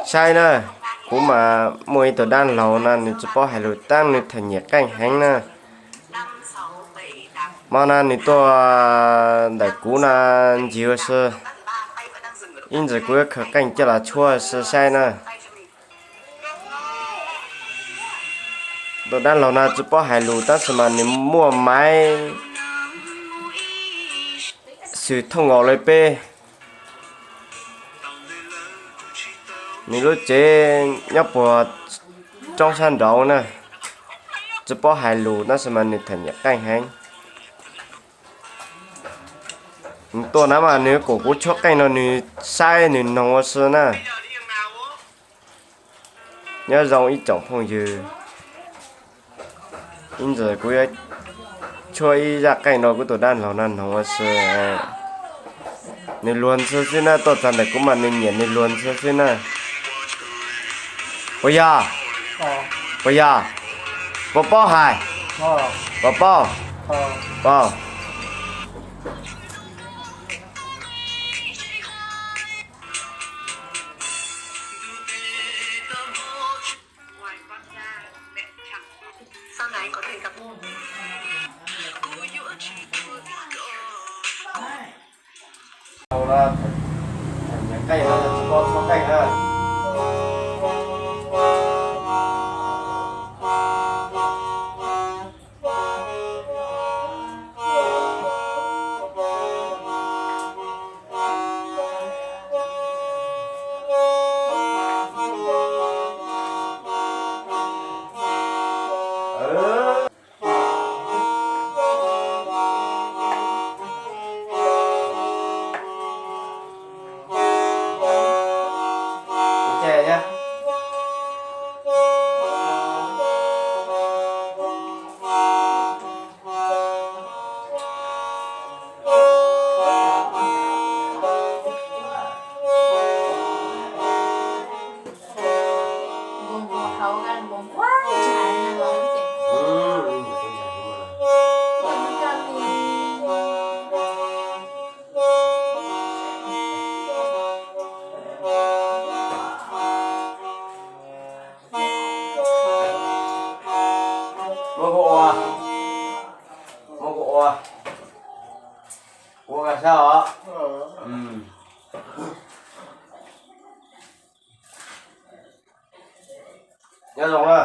Saib na, kuv mas muaj ib tug dab laug no nws tsis paub hais lus tab nws tham nyiam qeej heev na. Hmo no nws tuaj ntawm kuv no ncig ua si, ib ntsis kuv yuav khaws qeej coj los tshuab si saib na. Tus dab laug no tsis paub hais lus tab sis mas nws muaj maiv xwm thooj nkaus li peb. Nws lub tsev nyob puag roob sab nraud na, tsis paub hais lus tab sis mas nws tham nyiam qeej heev. Nws tuaj na mas nws kom kuv tshuab qeej no nws saib nws noog ua si na. Nyob zoo ib tsoom phooj ywg, ib ntsis kuv yuav tshuab ib zaj qeej rau kuv tus dab laug no noog ua si. Nws luag ntxhi xwb na, tuaj txog ntawm kuv mas nws nyiam nws luag ntxhi xwb na. Puas yog? Puas yog? Puas paub hais? Puas paub? Paub. Muab kuv ua, muab kuv ua, ua ka sab os. Nyob zoo na.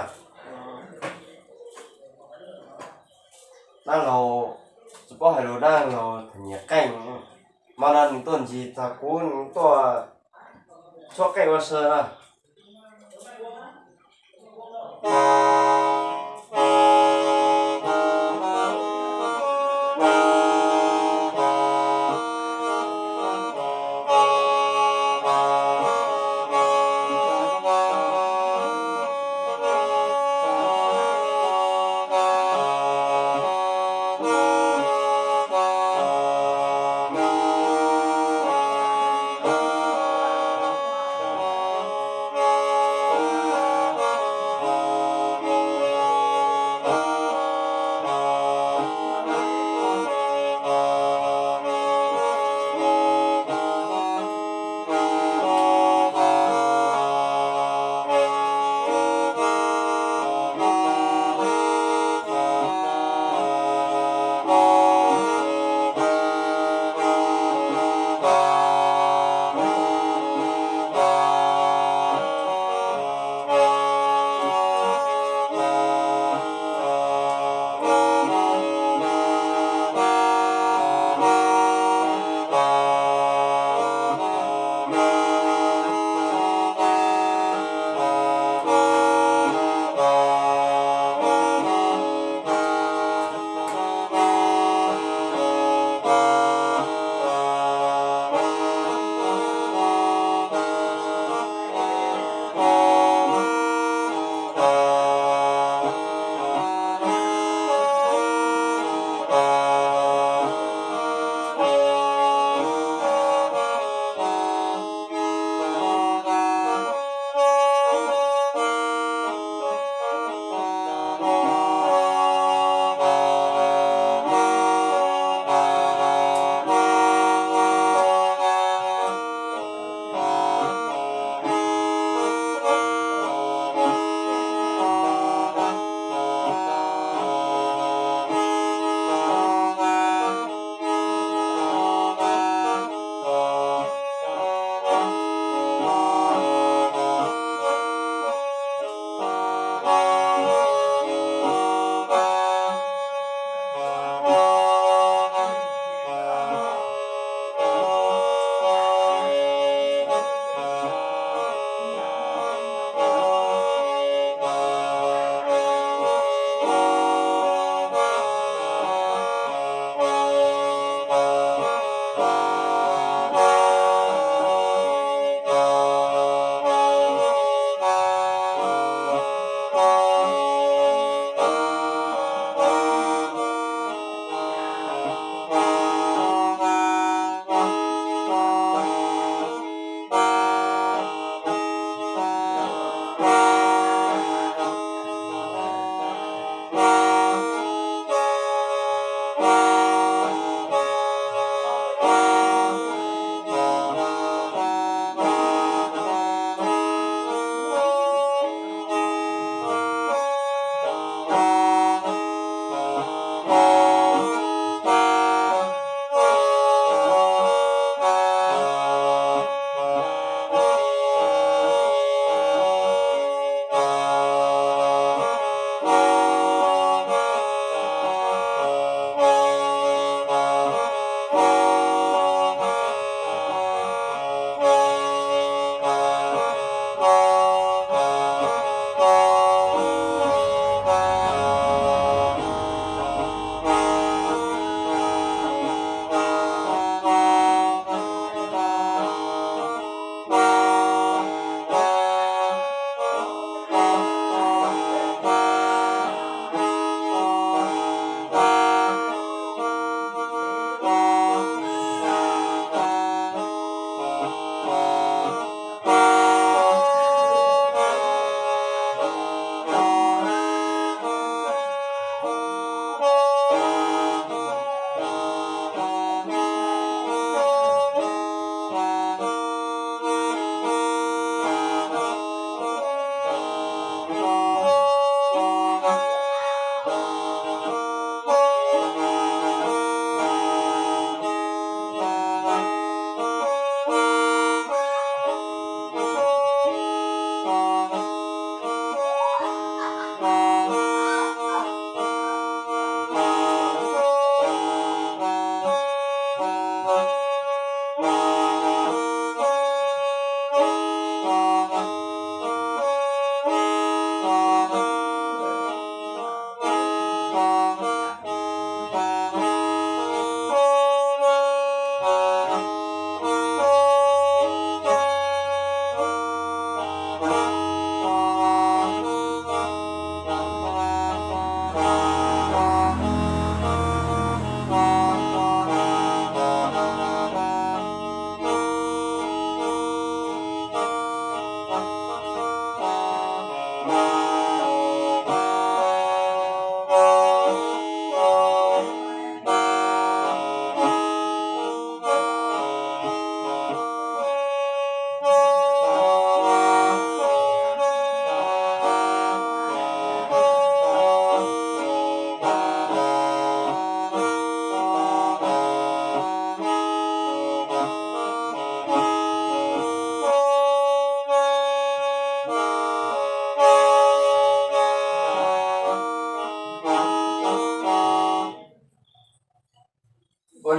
Dab laug tsis paub hais lus, dab laug tham nyiam qeej. Hmo no nws tuaj ntsis txog kuv, nws tuaj tshuab qeej ua si na.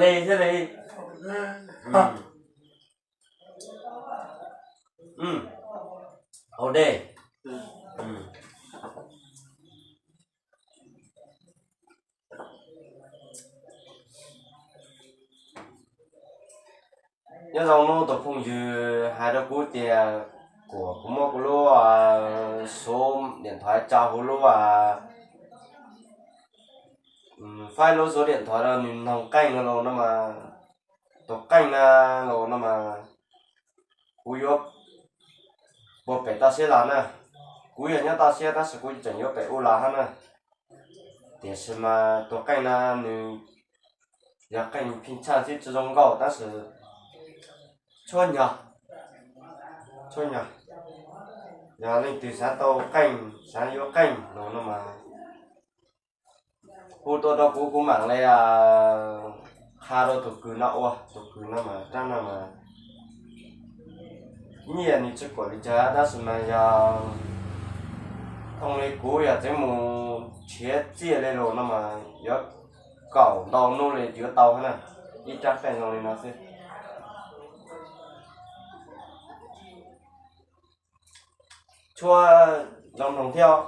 Dej thiab li. Haus dej. Nyob zoo hnub tus phooj ywg hais rau kuv tias kuas kuv muab kuv lub số điện thoại tso hauv lub, faib lub số điện thoại rau nws noog qeej no los no mas, tus qeej na los no mas kuv yuav puag pem toj siab los na. Kuv yog nyob toj siab tab sis kuv tseem yuav pem ub los hab na. Tiam sis mas tus qeej na nws yog qeej phi tshaj xwb tsi zoo nkauj tab sis tshuab nyog, tshuab nyog. Yog leej twg xav tau qeej, xav yuav qeej los no mas hu tuaj rau kuv, kuv mam li qha rau tus kws no ua, tus kws no mas rab no mas nyiaj nws tsi kuam li cas tab sis mas yog thooj li kuv yog tseev mus nrhiav txiaj li los no mas yuav kaum ntau hnub li yuav tau hab na, ib rab qeej zoo li no xwb. Tshuab zoo mloog thiab os.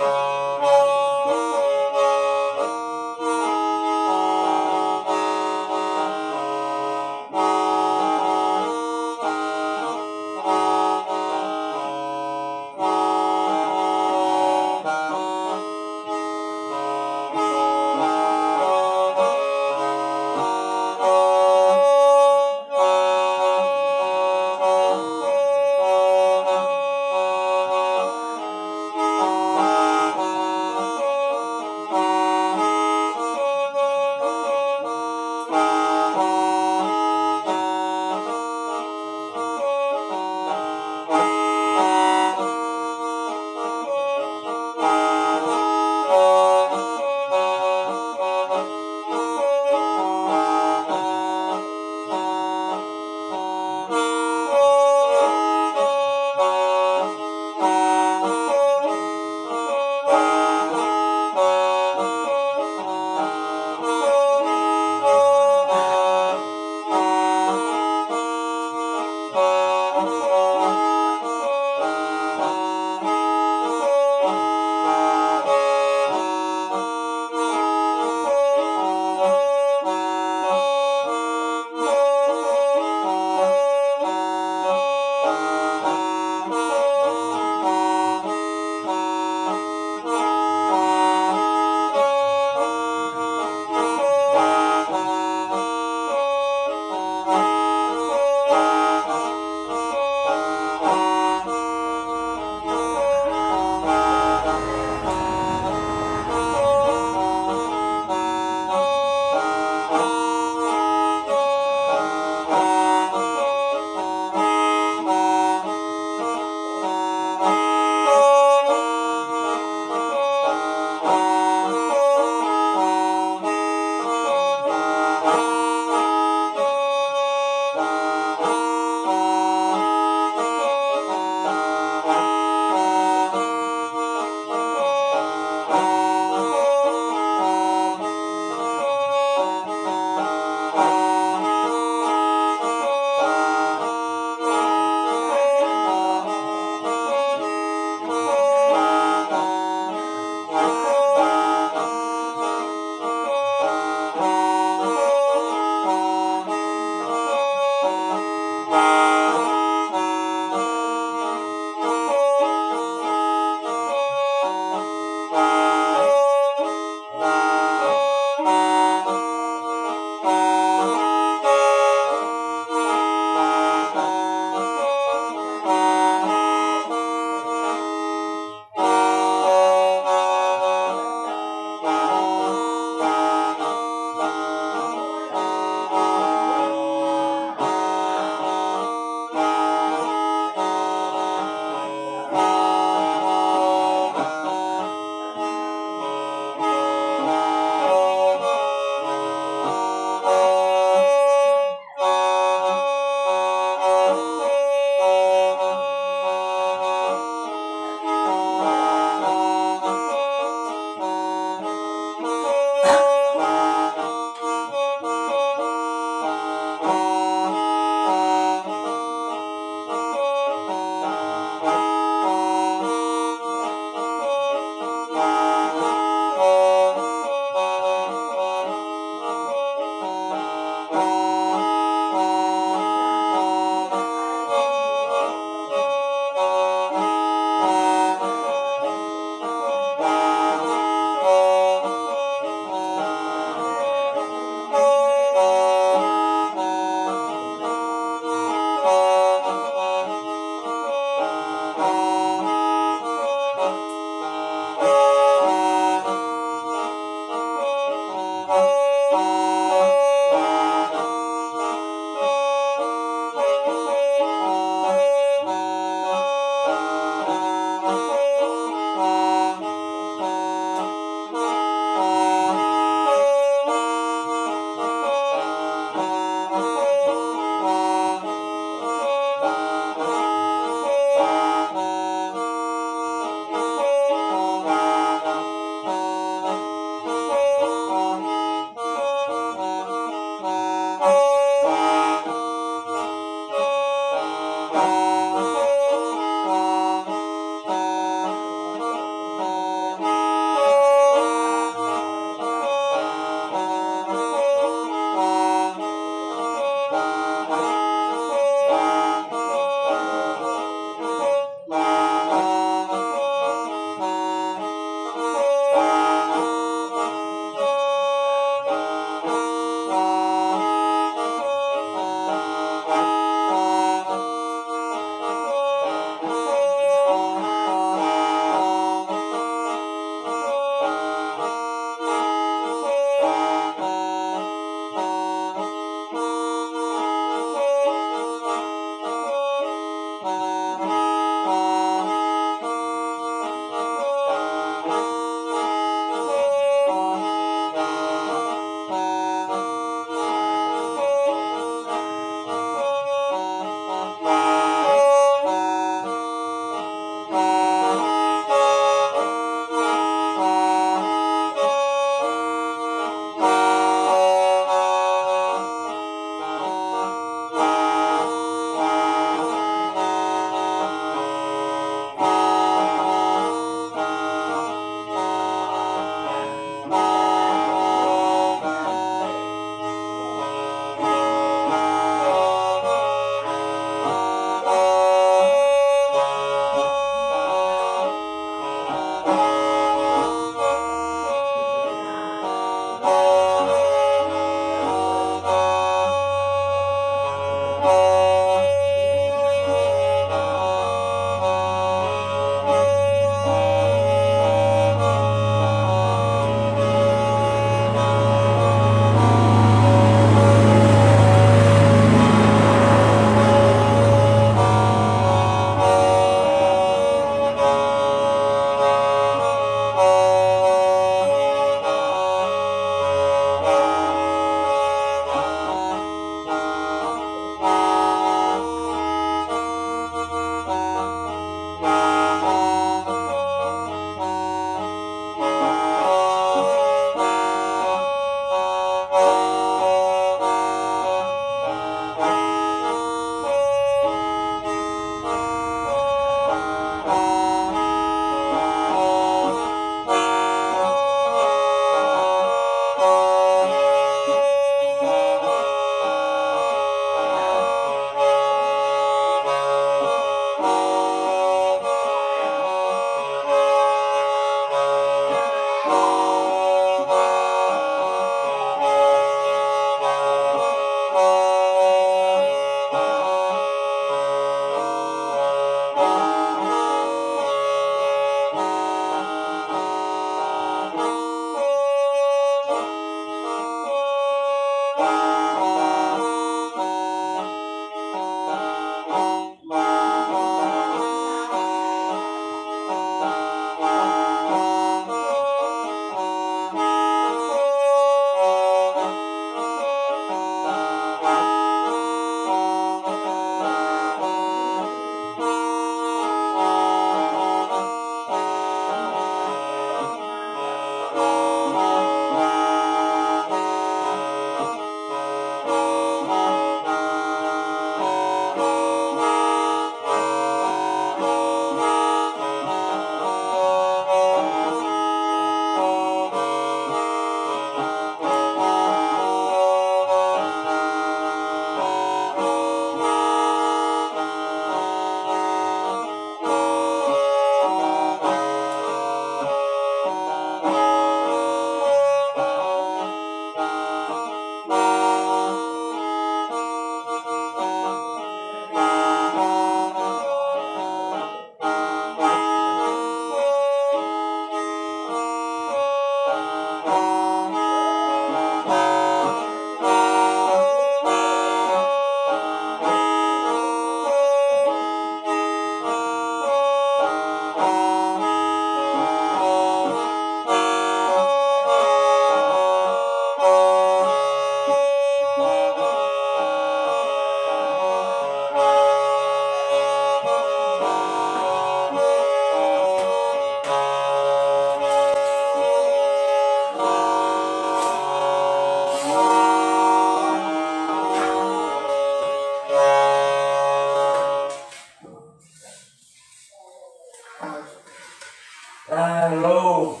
Tag lauj.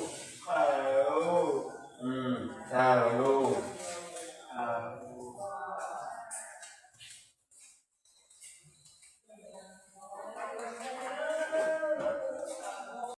Tag lauj.